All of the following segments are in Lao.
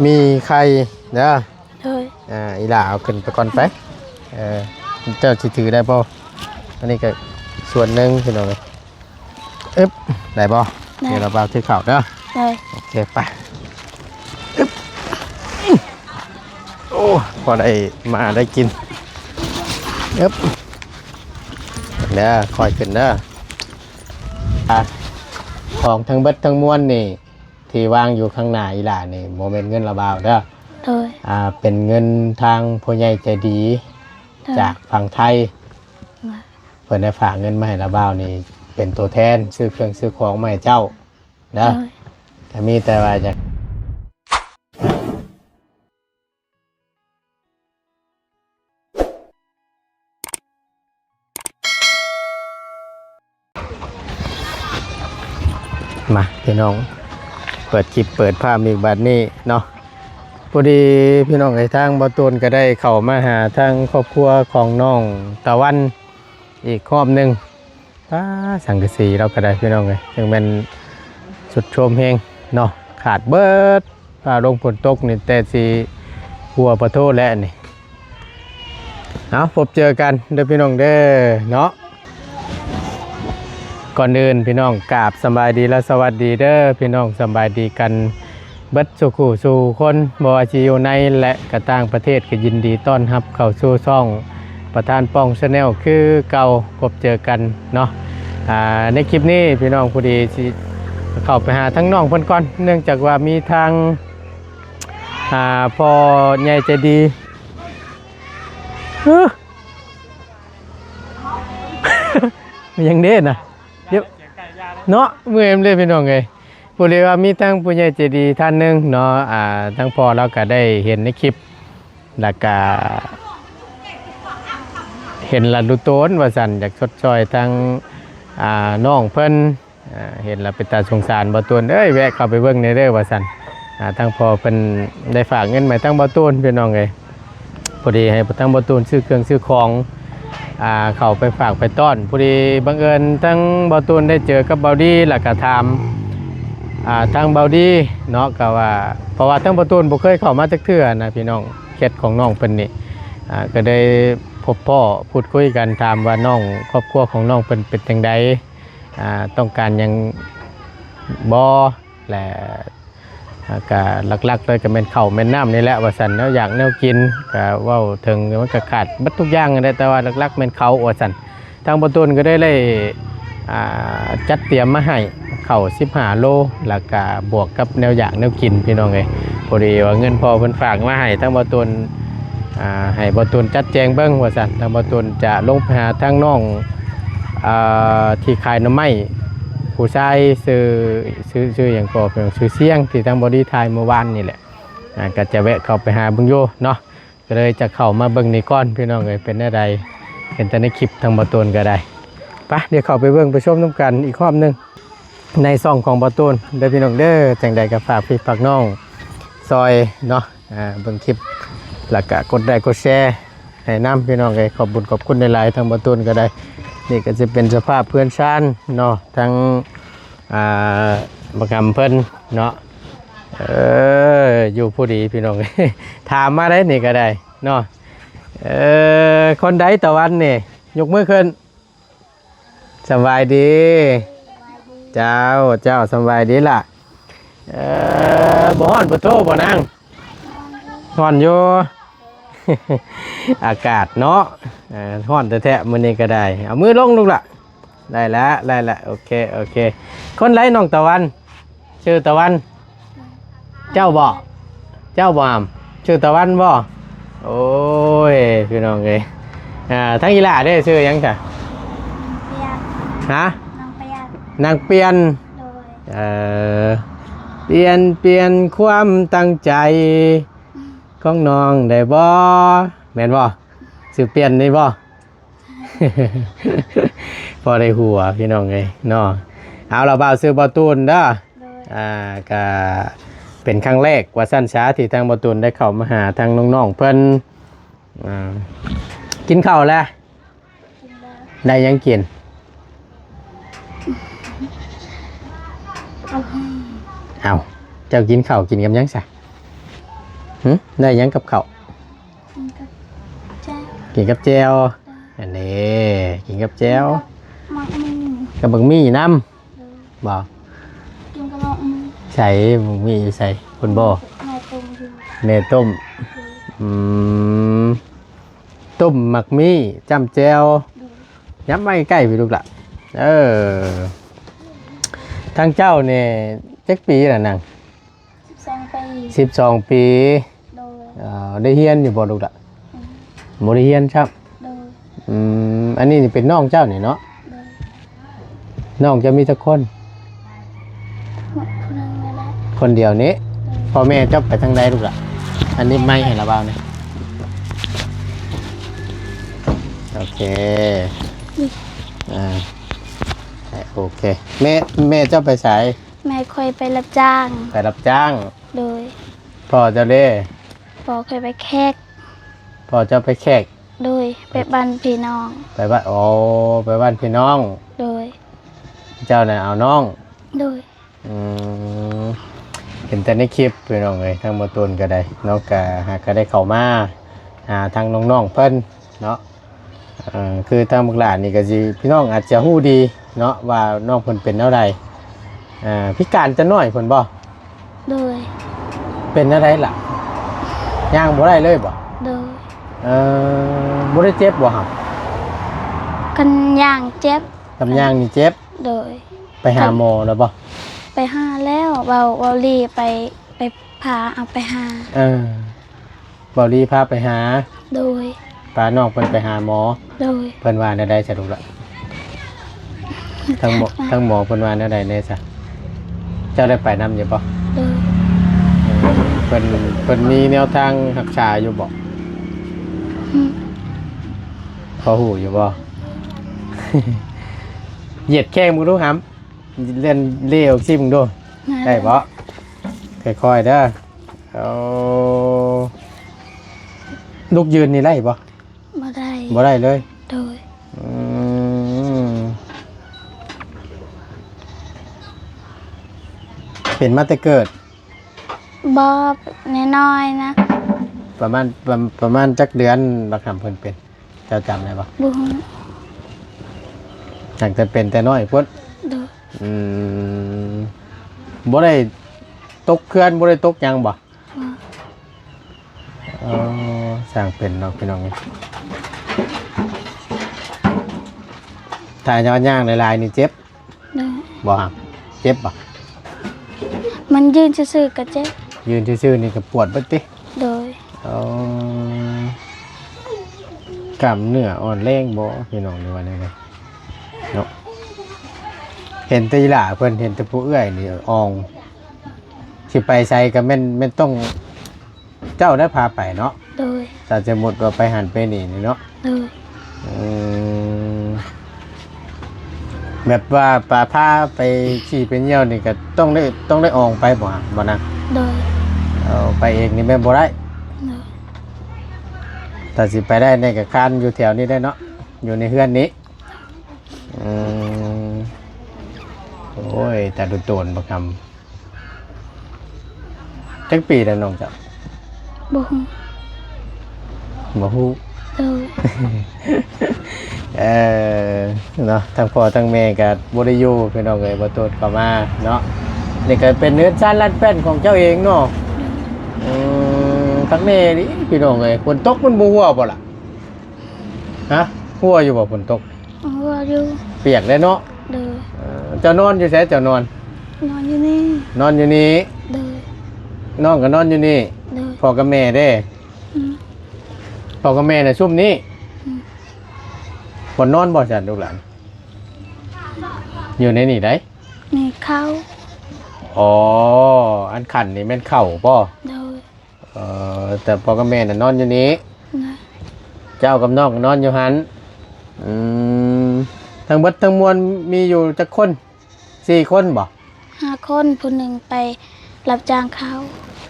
ມີໄຂ່ເດີ. ໂດຍ. ອ່າ ອີຫຼ້າເອົາຂຶ້ນໄປກ່ອນໄປ. ເອີ ເຈົ້າຊິຖືໄດ້ບໍ່? ອັນນີ້ກໍສ່ວນໜຶ່ງ ພີ່ນ້ອງເອີຍ. ອຶບ ໄດ້ບໍ່? ໄດ້. ດຽວລາວບ່າວຖືເຂົ້າເດີ. ໂດຍ. ໂອເຄ ໄປ. ອຶບ ໂອ້ ພໍໄດ້ມາໄດ້ກິນ. ອຶບ ເດີ ຄ່ອຍຂຶ້ນເດີ. ອ່າ ຂອງທັງເບິດທັງມວນນີ້ ທີ່ວາງຢູ່ຂ້າງໜ້າອີຫຼ້ານີ້ ບໍ່ແມ່ນເງິນລາວບ່າວເດີ. ໂດຍ. ອ່າ ເປັນເງິນທາງຜູ້ໃຫຍ່ໃຈດີ ໂດຍ ຈາກຝັ່ງໄທ. ໂດຍ. ເພິ່ນໄດ້ຝາກເງິນມາໃຫ້ລາວບ່າວນີ້ ເປັນຕົວແທນຊື້ເຄື່ອງຊື້ຂອງມາໃຫ້ເຈົ້າເດີ. ໂດຍ. ກໍມີແຕ່ວ່າຢາກ ມາ ພີ່ນ້ອງ ເປີດຄລິບເປີດພາບອີກບາດນີ້ເນາະ. ພໍດີພີ່ນ້ອງເອີຍ ທາງບ່າວຕູນກໍໄດ້ເຂົ້າມາຫາທາງຄອບຄົວຂອງນ້ອງຕາວັນອີກຮອບໜຶ່ງ. ປ້າ ສັງກະສີລາວກໍໄດ້ ພີ່ນ້ອງເອີຍ ຈັ່ງແມ່ນຊຸດໂຊມແຮງເນາະ ຂາດເບິດ. ຟ້າລົງຝົນຕົກນີ້ແຕ່ຊິຫົວປະໂທແລ້ວນີ້. ເອົາ ພົບເຈີກັນເດີພີ່ນ້ອງເດີເນາະ. ກ່ອນອື່ນພີ່ນ້ອງ ກາບສະບາຍດີ ແລະ ສະຫວັດດີເດີພີ່ນ້ອງ ສະບາຍດີກັນເບິດສູ່ຄູ່ສູ່ຄົນ ບໍ່ວ່າຊິຢູ່ໃນ ແລະ ກະຕ່າງປະເທດ ກໍຍິນດີຕ້ອນຮັບເຂົ້າສູ່ຊ່ອງ ປະທານປ່ອງ Channel ຄືເກົ່າ ພົບເຈີກັນເນາະ. ອ່າ ໃນຄລິບນີ້ພີ່ນ້ອງ ພໍດີຊິເຂົ້າໄປຫາທາງນ້ອງເພິ່ນກ່ອນ ເນື່ອງຈາກວ່າມີທາງ ອ່າ ພໍ່ໃຫຍ່ໃຈດີ ເອີ ມີຫຍັງເດ້ນະ ດຽວ ເນາະ ເມື່ອຍນຳເດ້ພີ່ນ້ອງເອີຍ. ພໍດີວ່າມີທາງຜູ້ໃຫຍ່ໃຈດີທ່ານໜຶ່ງເນາະ ອ່າ ທາງພໍ່ລາວກໍໄດ້ເຫັນໃນຄລິບ ແລ້ວກະເຫັນລະດູໂຕນວ່າຊັ້ນ ຢາກຊົດຊ່ອຍທາງ ອ່າ ນ້ອງເພິ່ນ ອ່າ ເຫັນລະເປັນຕາສົງສານ ບ່າວຕູນເອີຍ ແວະເຂົ້າໄປເບິ່ງແດ່ເດີວ່າຊັ້ນ. ອ່າ ທາງພໍ່ເພິ່ນໄດ້ຝາກເງິນມາໃຫ້ທາງບ່າວຕູນ ພີ່ນ້ອງເອີຍ. ພໍດີໃຫ້ທາງບ່າວຕູນຊື້ເຄື່ອງຊື້ຂອງ ອ່າ ເຂົ້າໄປຝາກໄປຕ້ອນ. ພໍດີບັງເອີນທາງບ່າວຕູນໄດ້ເຈີກັບບ່າວດີ ແລ້ວກໍຖາມ ອ່າ ທາງບ່າວດີເນາະ ກໍວ່າ ເພາະວ່າທາງບ່າວຕູນບໍ່ເຄີຍເຂົ້າມາຈັກເທື່ອນະພີ່ນ້ອງ ເຂດຂອງນ້ອງເພິ່ນນີ້ ອ່າ ກໍໄດ້ພົບພໍ້ພູດຄຸຍກັນ ຖາມວ່ານ້ອງ ຄອບຄົວຂອງນ້ອງເພິ່ນເປັນຈັ່ງໃດ ອ່າ ຕ້ອງການຫຍັງບໍ່ ແລະ ອ່າ ກະຫຼັກໆເລີຍກະແມ່ນເຂົ້າແມ່ນນ້ຳນີ້ແຫຼະວ່າຊັ້ນ ແນວຢາກແນວກິນ ກະເວົ້າເຖິງມັນກະຂາດເບິດທຸກຢ່າງຫັ້ນແຫຼະ ແຕ່ວ່າຫຼັກໆແມ່ນເຂົ້າວ່າຊັ້ນ. ທາງບ່າວຕູນກໍໄດ້ ໄດ້ ອ່າ ຈັດຕຽມມາໃຫ້ເຂົ້າສິບຫ້າໂລ ແລ້ວກະບວກກັບແນວຢາກແນວກິນ ພີ່ນ້ອງເອີຍ. ພໍດີວ່າເງິນພໍ່ເພິ່ນຝາກມາໃຫ້ທາງບ່າວຕູນ ອ່າ ໃຫ້ບ່າວຕູນຈັດແຈງເບິ່ງວ່າຊັ້ນ. ທາງບ່າວຕູນຈະລົງໄປຫາທາງນ້ອງ ອ່າ ທີ່ຂາຍໜໍ່ໄມ້ ຜູ້ຊາຍຊື່ ຊື່ ຊື່ຫຍັງກໍ ຊື່ຊຽງ ທີ່ທາງບ່າວດີຖ່າຍມື້ວານນີ້ແຫຼະ. ອ່າ ກໍຈະແວະເຂົ້າໄປຫາເບິ່ງຢູ່ເນາະ ກໍເລີຍຈະເຂົ້າມາເບິ່ງນີ້ກ່ອນ ພີ່ນ້ອງເອີຍ ເປັນແນວໃດ ເຫັນແຕ່ໃນຄລິບທາງບ່າວຕູນກໍໄດ້. ໄປ ດຽວເຂົ້າໄປເບິ່ງໄປຊົມນຳກັນອີກຮອບໜຶ່ງ ໃນຊ່ອງຂອງບ່າວຕູນເດີພີ່ນ້ອງເດີ. ຈັ່ງໃດກໍຝາກພີ່ຝາກນ້ອງຊ່ອຍເນາະ ອ່າ ເບິ່ງຄລິບ ແລ້ວກະກົດໄລກົດແຊໃຫ້ນຳ ພີ່ນ້ອງເອີຍ. ຂອບບຸນຂອບຄຸນຫຼາຍໆ ທາງບ່າວຕູນກໍໄດ້. ນີ້ກໍຈະເປັນສະພາບເຮືອນຊານເນາະ ທັງ ອ່າ ບັກຫຳເພິ່ນເນາະ. ເອີ ຢູ່ຜູ້ດີພີ່ນ້ອງ ຖາມມາໄດ້ນີ້ກໍໄດ້ເນາະ. ເອີ ຄົນໃດຕາວັນນີ້ ຍົກມືຂຶ້ນ. ສະບາຍດີ. ເຈົ້າ ເຈົ້າ ສະບາຍດີລະ. ເອີ ບໍ່ຮ້ອນບໍ່ໂທບໍ່ນາງ? ຮ້ອນຢູ່. ອາກາດເນາະ ເອີ ຮ້ອນແທ້ໆ ມື້ນີ້ກໍໄດ້. ເອົາມືລົງລູກລະ. ໄດ້ລະ ໄດ້ລະ. ໂອເຄ ໂອເຄ. ຄົນໃດນ້ອງຕາວັນ? ຊື່ຕາວັນ. ເຈົ້າບໍ່? ເຈົ້າບໍ່ຫຳ? ຊື່ຕາວັນບໍ່? ໂອ້ຍ ພີ່ນ້ອງເອີຍ. ອ່າ ທາງອີ່ຫຼ້າເດ້ ຊື່ຫຍັງຊະ? ປຽນ. ຮະ? ນາງປຽນ. ນາງປຽນ. ໂດຍ. ເອີ ປ່ຽນ ປ່ຽນຄວາມຕັ້ງໃຈ ອືມ ຂອງນ້ອງໄດ້ບໍ່? ແມ່ນບໍ່? ຊື່ປ່ຽນນີ້ບໍ່? ພໍໄດ້ຫົວ ພີ່ນ້ອງເອີຍເນາະ. ເອົາລະ ບ່າວຊື່ບ່າວຕູນເດີ. ໂດຍ. ອ່າ ກະເປັນຄັ້ງແລກວ່າຊັ້ນຊະ ທີ່ທາງບ່າວຕູນໄດ້ເຂົ້າມາຫາທາງນ້ອງໆເພິ່ນ. ອ່າ ກິນເຂົ້າແລ້ວ? ກິນແລ້ວ. ໄດ້ຫຍັງກິນ? ເອົາ ເຈົ້າກິນເຂົ້າກິນກັບຫຍັງຊະ? ຫຶ? ໄດ້ຫຍັງກັບເຂົ້າ? ກິນກັບແຈ່ວ ກິນກັບແຈ່ວ. ອັນນີ້ ກິນກັບແຈ່ວ ກັບໝາກໝີ່ ກັບບັກໝີ່ນຳ. ບໍ່ ກິນກັບໝາກໝີ່. ໃສ ບັກໝີ່ຢູ່ໃສ? ພຸ້ນບໍ່? ແມ່ຕົ້ມຢູ່ ແມ່ຕົ້ມ. ອືມ ຕົ້ມໝາກໝີ່ ຈ້ຳແຈ່ວ. ຍັບມາໃກ້ໆ ພີ່ລູກຫຼ້າ. ເອີ ທາງເຈົ້ານີ້ຈັກປີລະນາງ? ສິບສອງປີ ສິບສອງປີ. ໂດຍ ເອີ ໄດ້ຮຽນຢູ່ບໍ່ລູກຫຼ້າ? ອືມ ບໍ່ໄດ້ຮຽນຊ້ຳ. ໂດຍ ອືມ ອັນນີ້ນີ້ເປັນນ້ອງເຈົ້ານີ້ເນາະ? ໂດຍ ນ້ອງເຈົ້າມີຈັກຄົນ? ຄົນດຽວນີ້. ໂດຍ ພໍ່ແມ່ເຈົ້າໄປທາງໃດລູກຫຼ້າ? ອັນນີ້ໄມໃຫ້ລະບ່າວນີ້. ໂອເຄ ອ່າ ໂອເຄ. ແມ່ ແມ່ເຈົ້າໄປໃສ? ແມ່ຂ້ອຍໄປຮັບຈ້າງ ໄປຮັບຈ້າງ. ໂດຍ ພໍ່ເຈົ້າເດ້? ພໍ່ຂ້ອຍໄປແຂກ ພໍ່ເຈົ້າໄປແຂກ. ໂດຍ ໄປບ້ານພີ່ນ້ອງ ໄປບ້ານ ໂອ້ ໄປບ້ານພີ່ນ້ອງ. ໂດຍ ເຈົ້ານະເອົານ້ອງ. ໂດຍ ອືມ ເຫັນແຕ່ໃນຄລິບພີ່ນ້ອງເອີຍ ທາງບໍ່ຕູນກໍໄດ້ເນາະ ກໍຫາກກໍໄດ້ເຂົ້າມາຫາທາງນ້ອງໆເພິ່ນເນາະ. ເອີ ຄືທາງບັກຫຼ້ານີ້ກໍຊິ ພີ່ນ້ອງອາດຈະຮູ້ດີເນາະວ່ານ້ອງເພິ່ນເປັນແນວໃດ. ເອີ ພິການແຕ່ນ້ອຍພຸ້ນບໍ່? ໂດຍ ເປັນແນວໃດລະ? ຍ່າງບໍ່ໄດ້ເລີຍບໍ່? ໂດຍ ເອີ ບໍ່ໄດ້ເຈັບບໍ່ຫະ? ຄັນຍ່າງເຈັບ ຄັນຍ່າງນີ້ເຈັບ. ໂດຍ ໄປຫາໝໍແລ້ວບໍ່? ໄປຫາແລ້ວ ເວົ້າ ເວົ້າລີໄປ ໄປພາເອົາໄປຫາ. ເອີ ເວົ້າລີພາໄປຫາ. ໂດຍ ພານ້ອງເພິ່ນໄປຫາໝໍ. ໂດຍ ເພິ່ນວ່າແນວໃດສະ ລູກຫຼ້າ? ທາງໝໍ ທາງໝໍເພິ່ນວ່າແນວໃດແດ່ສະ? ເຈົ້າໄດ້ໄປນຳຢູ່ບໍ່? ໂດຍ ເອີ ເພິ່ນ ເພິ່ນມີແນວທາງຮັກສາຢູ່ບໍ່? ອືມ ພໍຮູ້ຢູ່ບໍ່? ຢຽດແຂ້ງມຶງດູຫຳ ເລື່ອນເລອອກຊິເບິ່ງດູ. ໄດ້ບໍ່? ຄ່ອຍໆເດີ. ໂອ້ ລຸກຢືນນີ້ໄດ້ບໍ່? ບໍ່ໄດ້ ບໍ່ໄດ້ເລີຍ. ໂດຍ ອືມ ເປັນມາແຕ່ເກີດ? ບໍ່ ນ້ອຍໆນະ. ປະມານ ປະ ປະມານຈັກເດືອນບັກຫຳເພິ່ນເປັນ? ເຈົ້າຈຳໄດ້ບໍ່? ບໍ່ຮູ້ ຕັ້ງແຕ່ເປັນແຕ່ນ້ອຍພຸ້ນ. ໂດຍ ອືມ ບໍ່ໄດ້ຕົກເຂື່ອນ ບໍ່ໄດ້ຕົກຫຍັງບໍ່? ບໍ່ ເອີ ຊ່າງເປັນເນາະພີ່ນ້ອງເອີຍ ຖ້າຍ້ອນຍ່າງຫຼາຍໆນີ້ເຈັບ. ໂດຍ ບໍ່ຫະ? ເຈັບບໍ່? ມັນຢືນຊື່ໆກໍເຈັບ. ຢືນຊື່ໆນີ້ກໍປວດເບິດຕິ? ໂດຍ ອໍ ກ້າມເນື້ອອ່ອນແຮງບໍ່ພີ່ນ້ອງ ຫຼືວ່າແນວໃດເນາະ? ເຫັນແຕ່ອີ່ຫຼ້າເພິ່ນ ເຫັນແຕ່ຜູ້ເອື້ອຍນີ້ອ່ອງ ຊິໄປໃສກໍແມ່ນ ແມ່ນຕ້ອງ ເຈົ້າໄດ້ພາໄປເນາະ? ໂດຍ ຖ້າສົມມຸດວ່າໄປຫັ້ນໄປນີ້ນີ້ເນາະ? ໂດຍ ອືມ ແບບວ່າປາພາໄປຂີ້ໄປຍ່ຽວນີ້ກໍຕ້ອງໄດ້ ຕ້ອງໄດ້ອອງໄປບໍ່ ບໍ່ນະ? ໂດຍ ເອົາໄປເອງນີ້ແມ່ນບໍ່ໄດ້? ໂດຍ ຖ້າຊິໄປໄດ້ນີ້ກໍຄານຢູ່ແຖວນີ້ໄດ້ເນາະ? ຢູ່ໃນເຮືອນນີ້? ອືມ ໂອ້ຍ ຕາດຸໂຕນບັກຫຳ. ຈັກປີແລ້ວນ້ອງເຈົ້າ? ບໍ່ຮູ້ ບໍ່ຮູ້. ໂດຍ ເອີ ເນາະ ທັງພໍ່ທັງແມ່ກໍບໍ່ໄດ້ຢູ່ພີ່ນ້ອງເອີຍ ບໍ່ໂຕດເຂົ້າມາເນາະ. ນີ້ກໍເປັນເຮືອນຊານລາດແປ້ນຂອງເຈົ້າເອງເນາະ? ອືມ ຄັກແນ່ເດພີ່ນ້ອງເອີຍ. ຝົນຕົກມັນບໍ່ຮົ່ວບໍ່ລະ? ຮະ ຮົ່ວຢູ່ບໍ່ຝົນຕົກ? ຮົ່ວຢູ່ ປຽກເດ້ເນາະ? ໂດຍ ເອີ ເຈົ້ານອນຢູ່ໃສເຈົ້ານອນ? ນອນຢູ່ນີ້ ນອນຢູ່ນີ້. ໂດຍ ນ້ອງກໍນອນຢູ່ນີ້. ໂດຍ ພໍ່ກັບແມ່ເດ້? ອືມ ພໍ່ກັບແມ່ນະຊຸມນີ້. ອືມ ບ່ອນນອນບໍ່ຊັ້ນລູກຫຼານ? ຢູ່ໃນນີ້ໃດ໋ ໃນເຂົ້າ. ອໍ ອັນຂັນນີ້ແມ່ນເຂົ້າບໍ່? ໂດຍ ເອີ ແຕ່ພໍ່ກັບແມ່ນະນອນຢູ່ນີ້. ນະ ເຈົ້າກັບນ້ອງນອນຢູ່ຫັ້ນ. ອືມ ທັງເບິດທັງມວນມີຢູ່ຈັກຄົນ? ສີ່ຄົນບໍ່? ຫ້າຄົນ ຜູ້ໜຶ່ງໄປຮັບຈ້າງເຂົ້າ.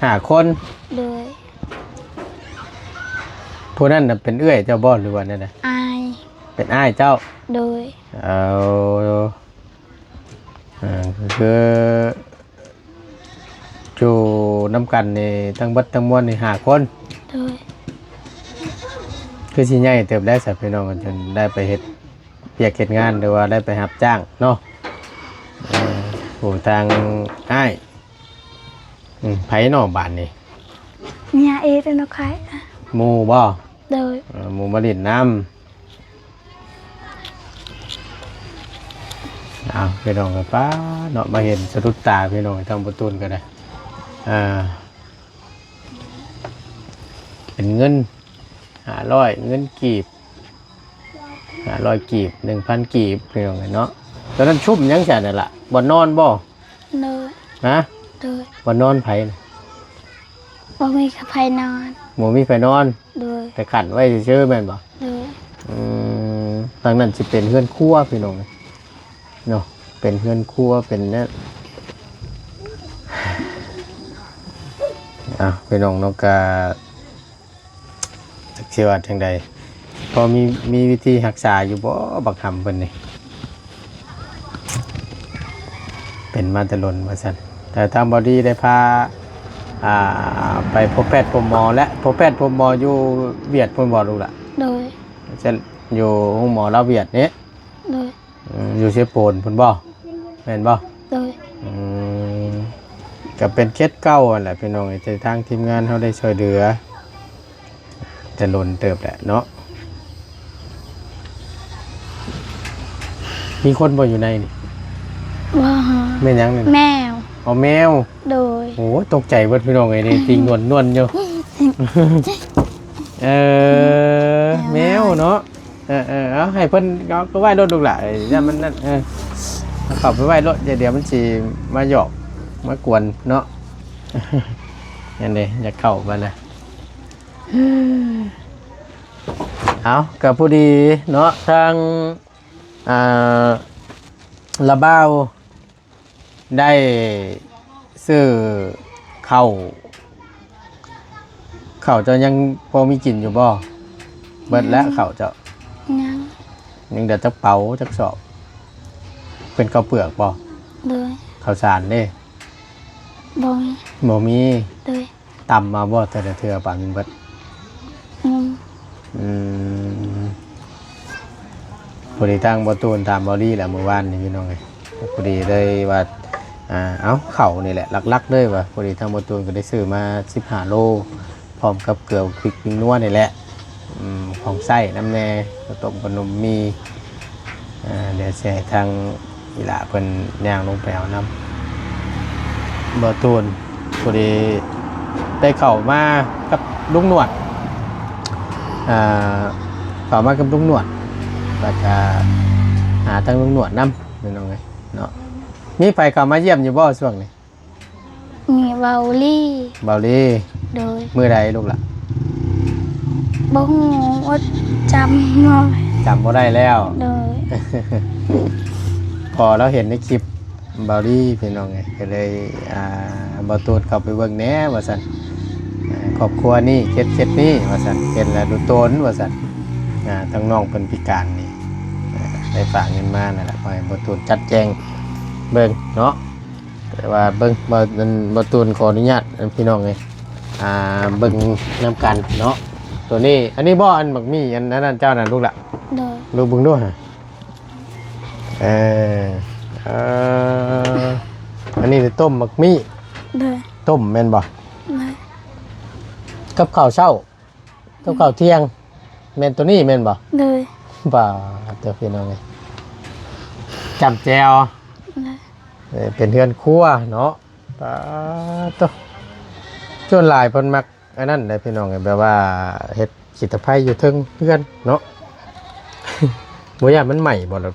ຫ້າຄົນ. ໂດຍ ຜູ້ນັ້ນນະເປັນເອື້ອຍເຈົ້າບໍ່ ຫຼືວ່າແນວໃດ? ອ້າຍ ເປັນອ້າຍເຈົ້າ. ໂດຍ ເອົາ ເອີ ກໍຄື ຢູ່ນຳກັນນີ້ ທັງເບິດທັງມວນນີ້ຫ້າຄົນ. ໂດຍ. ຄືຊິໃຫຍ່ເຕີບໄດ້ຊະພີ່ນ້ອງ ຈົນໄດ້ໄປເຮັດວຽກເຮັດງານ ຫຼືວ່າໄດ້ໄປຮັບຈ້າງເນາະ. ເອີ ຜູ້ທາງອ້າຍ ອືມ ໃຜເນາະບາດນີ້? ຍາເອເນາະ ໃຜ? ໝູ່ບໍ່? ໂດຍ. ເອີ ໝູ່ມາຫຼິ້ນນຳ. ອ້າວ ພີ່ນ້ອງເອີຍ ປ້າເນາະ ມາເຫັນສະດຸດຕາພີ່ນ້ອງເອີຍ ທາງປະຕູນກໍໄດ້ ອ່າ ເປັນເງິນຫ້າຮ້ອຍ ເງິນກີບຫ້າຮ້ອຍກີບ ໜຶ່ງພັນກີບ ພີ່ນ້ອງເອີຍເນາະ. ຕອນນັ້ນຊຸມຫຍັງຊັ້ນນັ້ນລະ ບ່ອນນອນບໍ່? ໂດຍ. ຮະ? ໂດຍ. ບ່ອນນອນໃຜນະ? ບໍ່ມີໃຜນອນ. ບໍ່ມີໃຜນອນ? ໂດຍ. ໄປຂັນໄວ້ຊື່ໆແມ່ນບໍ່? ໂດຍ. ອືມ ທາງນັ້ນຊິເປັນເຮືອນຄົວພີ່ນ້ອງເນາະ ເປັນເຮືອນຄົວ ເປັນແນວ ອ່າ ພີ່ນ້ອງເນາະ ກະ ຈັກຊິວ່າຈັ່ງໃດ ພໍມີ ມີວິທີຮັກສາຢູ່ບໍ່ ບັກຫຳເພິ່ນນີ້? ເປັນມາແຕ່ດົນວ່າຊັ້ນ ແຕ່ທາງບ່າວດີໄດ້ພາ ອ່າ ໄປພົບແພດພົບໝໍແລະ ພົບແພດພົບໝໍຢູ່ຫວຽດພຸ້ນບໍ່ລູກຫຼ້າ? ໂດຍ. ເຊັ່ນ ຢູ່ໂຮງໝໍລາວຫວຽດນີ້? ໂດຍ. ອືມ ຢູ່ເຊໂປນພຸ້ນບໍ່? ແມ່ນບໍ່? ໂດຍ. ອືມ ກໍເປັນເຂດເກົ່າຫັ້ນແຫຼະພີ່ນ້ອງເອີຍ ທີ່ທາງທີມງານເຮົາໄດ້ຊ່ວຍເຫຼືອ ແຕ່ດົນເຕີບແຫຼະເນາະ. ມີຄົນບໍ່ຢູ່ໃນນີ້? ບໍ່. ແມ່ນຫຍັງນີ້? ແມວ. ອໍ ແມວ. ໂດຍ. ໂອ້ ຕົກໃຈເບິດພີ່ນ້ອງເອີຍ ຕິງນວນໆຢູ່. ເອີ ແມວເນາະ. ເອີໆ ເອົາໃຫ້ເພິ່ນເອົາໄປໄວ້ລົດລູກຫຼ້າ ຢ້ານມັນນັ້ນ ເອີ ເອົາເຂົ້າໄປໄວ້ລົດ ດຽວ ດຽວມັນຊິມາຫຍອກມາກວນເນາະ. ນັ້ນເດ້ ຢາກເຂົ້າບາດນະ. ເອົາ ກໍພໍດີເນາະ ທາງ ອ່າ ລາວບ່າວ ໄດ້ຊື້ເຂົ້າ ເຂົ້າເຈົ້າຍັງພໍມີກິນຢູ່ບໍ່? ເບິດແລ້ວເຂົ້າເຈົ້າ? ຍັງ. ຍັງເຫຼືອຈັກເປົາຈັກສອບ? ເປັນເຂົ້າເປືອກບໍ່? ໂດຍ. ເຂົ້າສານເດ້? ບໍ່ມີ. ບໍ່ມີ? ໂດຍ. ຕຳເອົາບໍ່ແຕ່ລະເທື່ອປານມັນເບິດ? ອືມ ອືມ ພໍດີທາງບ່າວຕູນຖາມບ່າວດີແຫຼະມື້ວານນີ້ພີ່ນ້ອງເອີຍ ພໍດີເລີຍວ່າ ອ່າ ເອົາ ເຂົ້ານີ້ແຫຼະຫຼັກໆເລີຍວ່າ ພໍດີທາງບ່າວຕູນກໍໄດ້ຊື້ມາສິບຫ້າໂລ ພ້ອມກັບເກືອ ພິກ ປິງນົວນີ້ແຫຼະ ອືມ ຂອງໃຊ້ນຳແດ່ ເຂົ້າຕົ້ມ ຂະໜົມ ໝີ່ ອ່າ ດຽວຊິໃຫ້ທາງອີ່ຫຼ້າເພິ່ນຍ່າງລົງໄປເອົານຳ. ບ່າວຕູນ ພໍດີໄດ້ເຂົ້າມາກັບລຸງໜວດ ອ່າ ເຂົ້າມາກັບລຸງໜວດ ແລ້ວກະຫາທາງລຸງໜວດນຳ ພີ່ນ້ອງເອີຍເນາະ. ມີໃຜເຂົ້າມາຢ້ຽມຢູ່ບໍ່ຊ່ວງນີ້? ມີເບົາລີ. ເບົາລີ? ໂດຍ. ມື້ໃດລູກຫຼ້າ? ບໍ່ຮູ້ ອົດຈຳບໍ່ ຈຳບໍ່ໄດ້ແລ້ວ. ໂດຍ. ພໍລາວເຫັນໃນຄລິບເບົາລີພີ່ນ້ອງເອີຍ ກໍເລີຍ ອ່າ ບ່າວຕູນເຂົ້າໄປເບິ່ງແດ່ວ່າຊັ້ນ ອ່າ ຄອບຄົວນີ້ເຂດ ເຂດນີ້ວ່າຊັ້ນ ເຫັນແລ້ວດູຕົນວ່າຊັ້ນ ອ່າ ທາງນ້ອງເພິ່ນພິການນີ້ ອ່າ ໄດ້ຝາກເງິນມານັ້ນແຫຼະ ຂໍໃຫ້ບ່າວຕູນຈັດແຈງເບິ່ງເນາະ. ແຕ່ວ່າເບິ່ງ ບ່າວ ອັນ ບ່າວຕູນຂໍອະນຸຍາດ ອັນ ພີ່ນ້ອງເອີຍ ອ່າ ເບິ່ງນຳກັນເນາະ. ໂຕນີ້ ອັນນີ້ບໍ່ ອັນໝາກໝີ່ ອັນ ອັນນັ້ນເຈົ້ານັ້ນລູກຫຼ້າ? ໂດຍ. ລູກເບິ່ງດູຫາ ເອີ ເອີ ອັນນີ້ຕົ້ມໝາກໝີ່. ໂດຍ. ຕົ້ມແມ່ນບໍ່? ໂດຍ. ກັບເຂົ້າເຊົ້າ ກັບເຂົ້າທ່ຽງ ແມ່ນໂຕນີ້ແມ່ນບໍ່? ໂດຍ. ປາດເຕີ ພີ່ນ້ອງເອີຍ ຈ້ຳແຈ່ວ. ໂດຍ. ເອີ ເປັນເຮືອນຄົວເນາະ. ປາດໂທ້ ສ່ວນຫຼາຍເພິ່ນມັກອັນນັ້ນແຫຼະພີ່ນ້ອງເອີຍ ແບບວ່າເຮັດຂີ້ຕະໄພຢູ່ເທິງເຮືອນເນາະ. ບໍ່ຢ້ານມັນໄໝ້ບໍ່ລະ?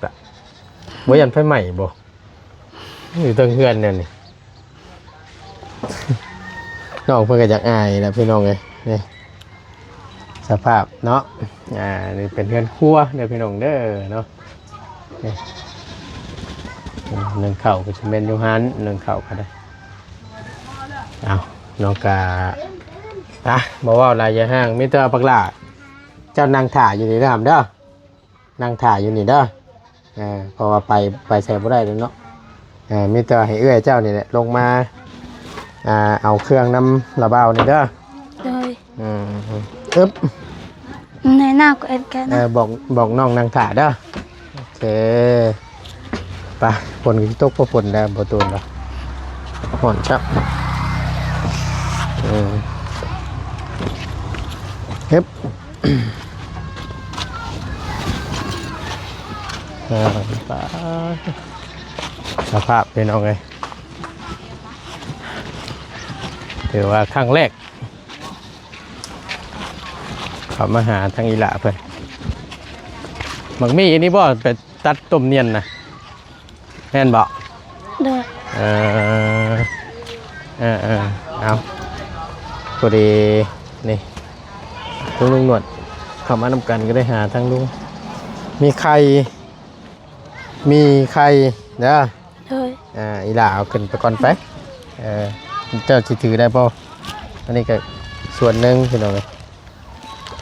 ບໍ່ຢ້ານໄຟໄໝ້ບໍ່? ຢູ່ເທິງເຮືອນແນວນີ້ ນ້ອງເພິ່ນກໍຢາກອາຍແຫຼະພີ່ນ້ອງເອີຍ ນີ້ ສະພາບເນາະ. ອ່າ ນີ້ເປັນເຮືອນຄົວເດີພີ່ນ້ອງເດີເນາະ. ນີ້ ໜຶ້ງເຂົ້າກໍຊິແມ່ນຢູ່ຫັ້ນ ໜຶ້ງເຂົ້າກໍໄດ້. ເອົາ ນ້ອງກະ ອ່ະ ບໍ່ເວົ້າຫຼາຍຢ່າຮ້າງ ມີແຕ່ວ່າບັກຫຼ້າ ເຈົ້ານັ່ງຖ້າຢູ່ນີ້ເດີຫຳເດີ ນັ່ງຖ້າຢູ່ນີ້ເດີ. ເອີ ເພາະວ່າໄປ ໄປໃສບໍ່ໄດ້ແລ້ວເນາະ. ເອີ ມີແຕ່ໃຫ້ເອື້ອຍເຈົ້ານີ້ແຫຼະລົງມາ ອ່າ ເອົາເຄື່ອງນຳລາວບ່າວນີ້ເດີ. ໂດຍ. ອືມ ອຶບ ໃນໜ້າກໍເອັດແກະ ເອີ ນະ ບອກ ບອກນ້ອງນັ່ງຖ້າເດີ. ໂອເຄ ໄປ. ຝົນກໍຊິຕົກ ບໍ່ຝົນແລ້ວ ບໍ່ໂດນດອກ ຮ້ອນຊ້ຳ. ເອີ ເຮັບ ອ່າ ໄປ ສະພາບ ພີ່ນ້ອງເອີຍ ຖືວ່າຄັ້ງແລກ ເຂົ້າມາຫາທາງອີ່ຫຼ້າເພິ່ນ. ໝາກມີ້ອັນນີ້ບໍ່ ໄປຕັດຕົ້ມນຽນນະ ແມ່ນບໍ່? ໂດຍ. ເອີ ເອີໆ ເອົາ ພໍດີນີ້ ລຸງ ລຸງໜວດເຂົ້າມານຳກັນ ກໍໄດ້ຫາທາງລຸງ. ມີໄຂ່ ມີໄຂ່ເດີ. ໂດຍ. ອ່າ ອີ່ຫຼ້າເອົາຂຶ້ນໄປກ່ອນໄປ. ເອີ ເຈົ້າຊິຖືໄດ້ບໍ່? ອັນນີ້ກໍສ່ວນໜຶ່ງ ພີ່ນ້ອງເອີຍ.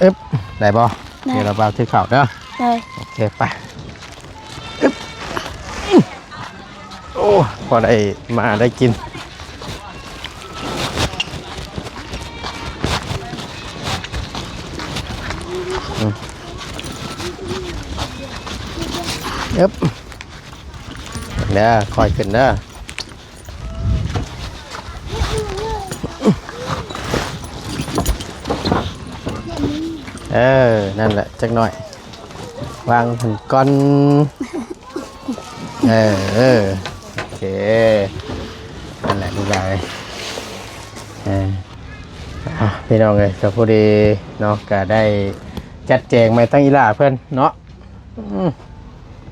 ອຶບ ໄດ້ບໍ່? ໄດ້. ດຽວລາວບ່າວຖືເຂົ້າເດີ. ໂດຍ. ໂອເຄ ໄປ. ອຶບ ໂອ້ ພໍໄດ້ມາໄດ້ກິນ. ອືມ ອຶບ ເດີ ຄ່ອຍຂຶ້ນເດີ. ເອີ ນັ້ນແຫຼະ ຈັກໜ້ອຍ ວາງຫັ້ນກ່ອນ. ເອີ ເອີ ໂອເຄ ນັ້ນແຫຼະ ນີ້ລະ. ເອີ ເອົາ ພີ່ນ້ອງເອີຍ ກໍພໍດີເນາະ ກໍໄດ້ຈັດແຈງມາໃຫ້ທາງອີ່ຫຼ້າເພິ່ນເນາະ. ອືມ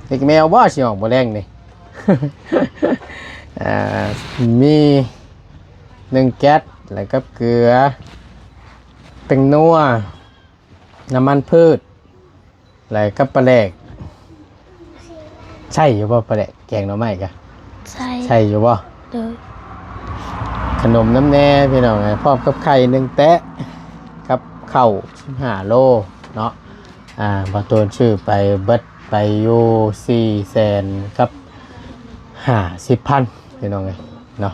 ເດັກແມວບໍ່ ຊິອອກບໍ່ແລງນີ້. ອ່າ ມີໜຶ່ງແກັດ ແລ້ວກັບເກືອ ແປ້ງນົວ ນ້ຳມັນພືດ ແລ້ວກັບປາແດກ. ໃຊ້ຢູ່ບໍ່ປາແດກແກງໜໍ່ໄມ້ກະ? ໃຊ້. ໃຊ້ຢູ່ບໍ່? ໂດຍ. ຂະໜົມນຳແດ່ພີ່ນ້ອງ ພ້ອມກັບໄຂ່ໜຶ່ງແຕະ ກັບເຂົ້າສິບຫ້າໂລເນາະ. ອ່າ ບ່າວຕູນຊື້ໄປເບິດໄປຢູ່ສີ່ແສນກັບຫ້າສິບພັນ ພີ່ນ້ອງເອີຍເນາະ.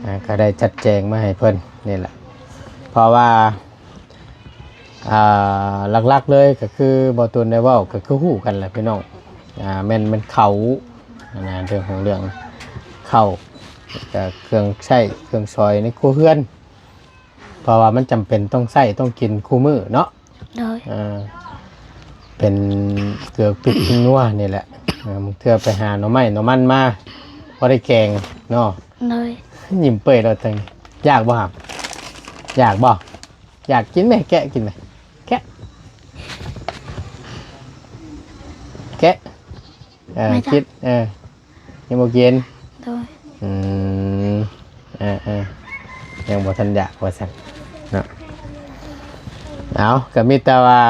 ອ່າ ກໍໄດ້ຈັດແຈງມາໃຫ້ເພິ່ນນີ້ແຫຼະ ເພາະວ່າ ອ່າ ຫຼັກໆເລີຍກໍຄືບ່າວຕູນໄດ້ເວົ້າ ກໍຄືຮູ້ກັນແຫຼະພີ່ນ້ອງ. ອ່າ ແມ່ນ ແມ່ນເຂົ້າຫັ້ນນະ ເລື່ອງຂອງເລື່ອງເຂົ້າ ແລ້ວກໍເຄື່ອງໃຊ້ເຄື່ອງສອຍໃນຄົວເຮືອນ ເພາະວ່າມັນຈຳເປັນຕ້ອງໃຊ້ຕ້ອງກິນຄູ່ມື້ເນາະ. ໂດຍ. ເອີ ເປັນເກືອ ພິກ ແປ້ງນົວນີ້ແຫຼະ. ເອີ ບາງເທື່ອໄປຫາໜໍ່ໄມ້ໜໍ່ມັນມາ ພໍໄດ້ແກງເນາະ. ໂດຍ. ຍິ້ມເປີຍແລ້ວຈັ່ງ ຢາກບໍ່ຫຳ? ຢາກບໍ່? ຢາກກິນແມ? ແກະກິນແມ? ແກະ ແກະ. ເອີ ກິນ ເອີ ຍັງບໍ່ກິນ? ໂດຍ. ອືມ ເອີໆ ຍັງບໍ່ທັນຢາກວ່າຊັ້ນເນາະ. ເອົາ ກໍມີແຕ່ວ່າ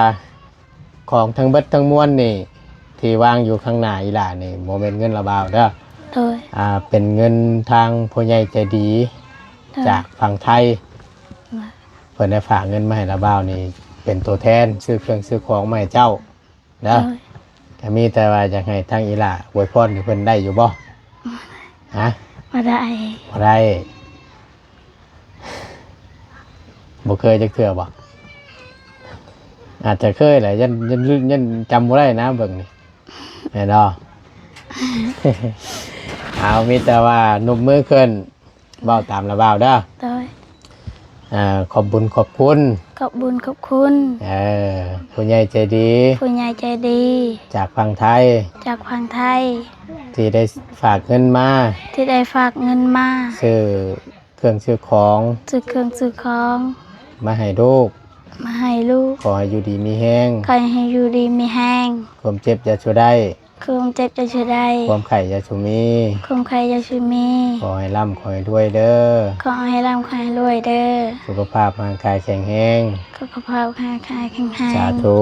ຂອງທັງເບິດທັງມວນນີ້ ທີ່ວາງຢູ່ຂ້າງໜ້າອີ່ຫຼ້ານີ້ ບໍ່ແມ່ນເງິນລາວບ່າວເດີ. ໂດຍ. ອ່າ ເປັນເງິນທາງຜູ້ໃຫຍ່ໃຈດີ ໂດຍ ຈາກຝັ່ງໄທ. ໂດຍ. ເພິ່ນໄດ້ຝາກເງິນມາໃຫ້ລາວບ່າວນີ້ ເປັນຕົວແທນຊື້ເຄື່ອງຊື້ຂອງມາໃຫ້ເຈົ້າ. ເດີ ໂດຍ. ກໍມີແຕ່ວ່າຢາກໃຫ້ທາງອີ່ຫຼ້າອວຍພອນໃຫ້ເພິ່ນໄດ້ຢູ່ບໍ່? ຮະ? ບໍ່ໄດ້. ບໍ່ໄດ້ ບໍ່ເຄີຍຈັກເທື່ອບໍ່? ອາດຈະເຄີຍແຫຼະ ຢ້ານ ຢ້ານ ຢ້ານຈຳບໍ່ໄດ້ນະ ເບິ່ງນີ້ ແມ່ນບໍ່? ເອົາ ມີແຕ່ວ່ານົບມືຂຶ້ນ ເວົ້າຕາມລາວບ່າວເດີ. ໂດຍ. ອ່າ ຂອບບຸນຂອບຄຸນ ຂອບບຸນຂອບຄຸນ ເອີ ຜູ້ໃຫຍ່ໃຈດີ ຜູ້ໃຫຍ່ໃຈດີ ຈາກຝັ່ງໄທ ຈາກຝັ່ງໄທ ທີ່ໄດ້ຝາກເງິນມາ ທີ່ໄດ້ຝາກເງິນມາ ຊື້ເຄື່ອງຊື້ຂອງ ຊື້ເຄື່ອງຊື້ຂອງ ມາໃຫ້ລູກ ມາໃຫ້ລູກ ຂໍໃຫ້ຢູ່ດີມີແຮງ ຂໍໃຫ້ຢູ່ດີມີແຮງ ຄວາມເຈັບຢ່າສູ່ໄດ້ ຄວາມເຈັບຢ່າສູ່ໄດ້ ຄວາມໄຂ້ຢ່າສູ່ມີ ຄວາມໄຂ້ຢ່າສູ່ມີ ຂໍໃຫ້ລ່ຳຂໍໃຫ້ລວຍເດີ ຂໍໃຫ້ລ່ຳຂໍໃຫ້ລວຍເດີ ສຸຂະພາບຮ່າງກາຍແຂງແຮງ ສຸຂະພາບຮ່າງກາຍແຂງແຮງ ສາທຸ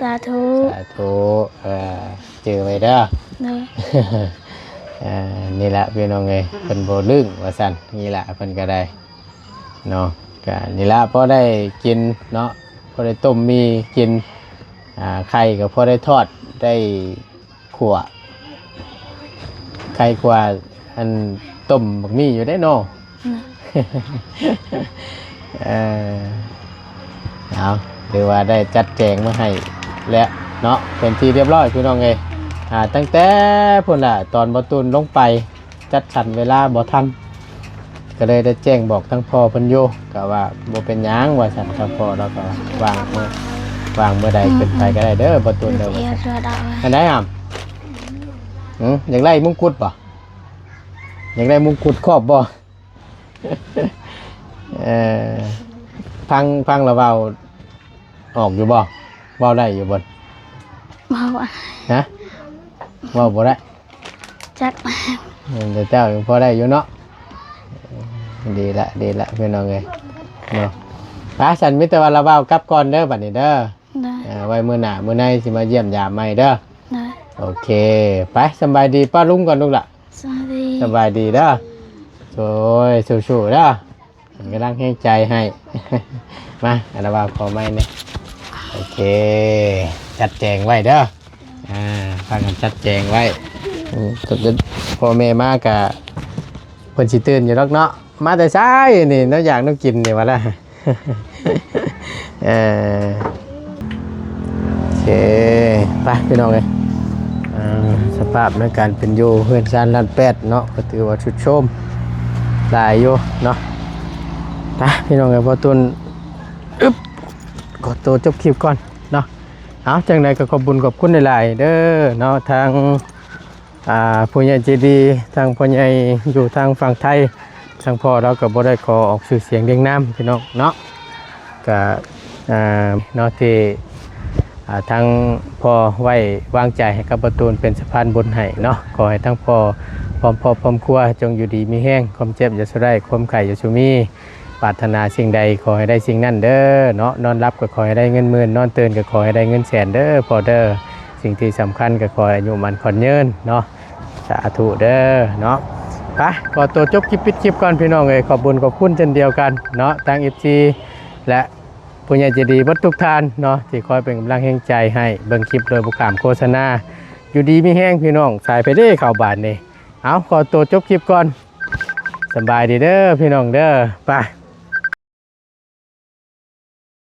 ສາທຸ ສາທຸ ເອີ ຈື່ໄວ້ເດີ. ໂດຍ. ເອີ ນີ້ລະພີ່ນ້ອງເອີຍ ເພິ່ນບໍ່ລຶ້ງວ່າຊັ້ນ ນີ້ລະເພິ່ນກໍໄດ້ເນາະ ກະນີ້ລະ ພໍໄດ້ກິນເນາະ ພໍໄດ້ຕົ້ມໝີ່ກິນ ອ່າ ໄຂ່ກໍພໍໄດ້ທອດ ໄດ້ຂົ້ວ ໄຂ່ຂົ້ວ ອັນ ຕົ້ມໝາກໝີ່ຢູ່ເດ້ເນາະ. ເອີ ເອົາ ຫຼືວ່າໄດ້ຈັດແຈງມາໃຫ້ແລ້ວເນາະ ເປັນທີ່ຮຽບຮ້ອຍພີ່ນ້ອງເອີຍ. ອ່າ ຕັ້ງແຕ່ພຸ້ນລະ ຕອນບໍ່ຕູນລົງໄປ ຈັດສັນເວລາບໍ່ທັນ ກໍເລີຍໄດ້ແຈ້ງບອກທາງພໍ່ເພິ່ນຢູ່ ກໍວ່າບໍ່ເປັນຫຍັງວ່າຊັ້ນ. ທາງພໍ່ລາວກໍວ່າງເມື່ອ ວ່າງເມື່ອໃດ ອືມ ເປັນໄປກໍໄດ້ເດີ ບໍ່ຕູນເດີວ່າຊັ້ນ. ອັນໃດຫຳ? ຫື ຢາກໄດ້ມົງກຸດບໍ່? ຢາກໄດ້ມົງກຸດຄອບບໍ່? ເອີ ຟັງ ຟັງລາວເວົ້າອອກຢູ່ບໍ່? ເວົ້າໄດ້ຢູ່ບໍ່? ເວົ້າ ຮະ? ເວົ້າບໍ່ໄດ້? ຈັກ ແຕ່ເຈົ້າຍັງພໍໄດ້ຢູ່ເນາະ. ດີລະ ດີລະ ພີ່ນ້ອງເອີຍເນາະ. ໄປຊັ້ນ ມີແຕ່ວ່າລາວເວົ້າກັບກ່ອນເດີ ບັດນີ້ເດີ. ໂດຍ ເອີ ໄວ້ມື້ໜ້າມື້ໃນຊິມາຢ້ຽມຢາມໃໝ່ເດີ. ໂດຍ ໂອເຄ ໄປ ສະບາຍດີ ປ້າລຸງກ່ອນລູກລະ. ສະບາຍດີ ສະບາຍດີເດີ. ໂອ້ຍ ສູ້ໆເດີ ເປັນກຳລັງແຮງໃຈໃຫ້. ມາ ອັນລະວ່າຂໍໄມ້ແດ່. ໂອເຄ ຈັດແຈງໄວ້ເດີ. ອ່າ ພາກັນຈັດແຈງໄວ້. ອືມ ພໍ່ແມ່ມາກະ ເພິ່ນຊິຕື່ນຢູ່ດອກເນາະ. ມາແຕ່ໃສນີ້ ແນວຢາກແນວກິນນີ້ວ່າລະ. ເອີ ໂອເຄ ໄປພີ່ນ້ອງເອີຍ. ອ່າ ສະພາບໃນການເປັນຢູ່ເຮືອນຊານລ້ານແປດເນາະ ກໍຖືວ່າຊຸດໂຊມຫຼາຍຢູ່ເນາະ. ໄປພີ່ນ້ອງເອີຍ ພໍ່ຕຸນ ອຶບ ຂໍຕົວຈົບຄລິບກ່ອນເນາະ. ເອົາ ຈັ່ງໃດກໍຂອບບຸນຂອບຄຸນຫຼາຍໆເດີເນາະ ທາງ ອ່າ ຜູ້ໃຫຍ່ໃຈດີ ທາງພໍ່ໃຫຍ່ຢູ່ທາງຝັ່ງໄທ ທາງພໍ່ລາວກໍບໍ່ໄດ້ຂໍອອກຊື່ສຽງລຽງນາມພີ່ນ້ອງເນາະ. ກະ ອ່າ ເນາະ ທີ່ ອ່າ ທາງພໍ່ໄວ້ວາງໃຈໃຫ້ກັບປະຕູນເປັນສະພານບຸນໃຫ້ເນາະ. ຂໍໃຫ້ທັງພໍ່ພ້ອມຄອບພ້ອມຄົວ ຈົ່ງຢູ່ດີມີແຮງ ຄວາມເຈັບຢ່າສູ່ໄດ້ ຄວາມໄຂ້ຢ່າສູ່ມີ ປາດຖະໜາສິ່ງໃດຂໍໃຫ້ໄດ້ສິ່ງນັ້ນເດີເນາະ. ນອນຫຼັບກໍຂໍໃຫ້ໄດ້ເງິນໝື່ນ ນອນຕື່ນກໍຂໍໃຫ້ໄດ້ເງິນແສນເດີພໍ່ເດີ. ສິ່ງທີ່ສຳຄັນກໍຂໍໃຫ້ອາຍຸໝັ້ນຂວັນຍືນເນາະ. ສາທຸເດີເນາະ. ໄປ ຂໍຕົວຈົບຄລິບ ປິດຄລິບກ່ອນພີ່ນ້ອງເອີຍ. ຂອບບຸນຂອບຄຸນເຊັ່ນດຽວກັນເນາະ ທາງເອັຟຊີ ແລະ ຜູ້ໃຫຍ່ໃຈດີເບິດທຸກທ່ານເນາະ ທີ່ຄອຍເປັນກຳລັງແຮງໃຈໃຫ້ເບິ່ງຄລິບໂດຍບໍ່ຂ້າມໂຄສະນາ. ຢູ່ດີມີແຮງພີ່ນ້ອງ. ສາຍໄປເດ້ເຂົ້າບາດນີ້. ເອົາ ຂໍຕົວຈົບຄລິບກ່ອນ. ສະບາຍດີເດີພີ່ນ້ອງເດີ. ໄປ.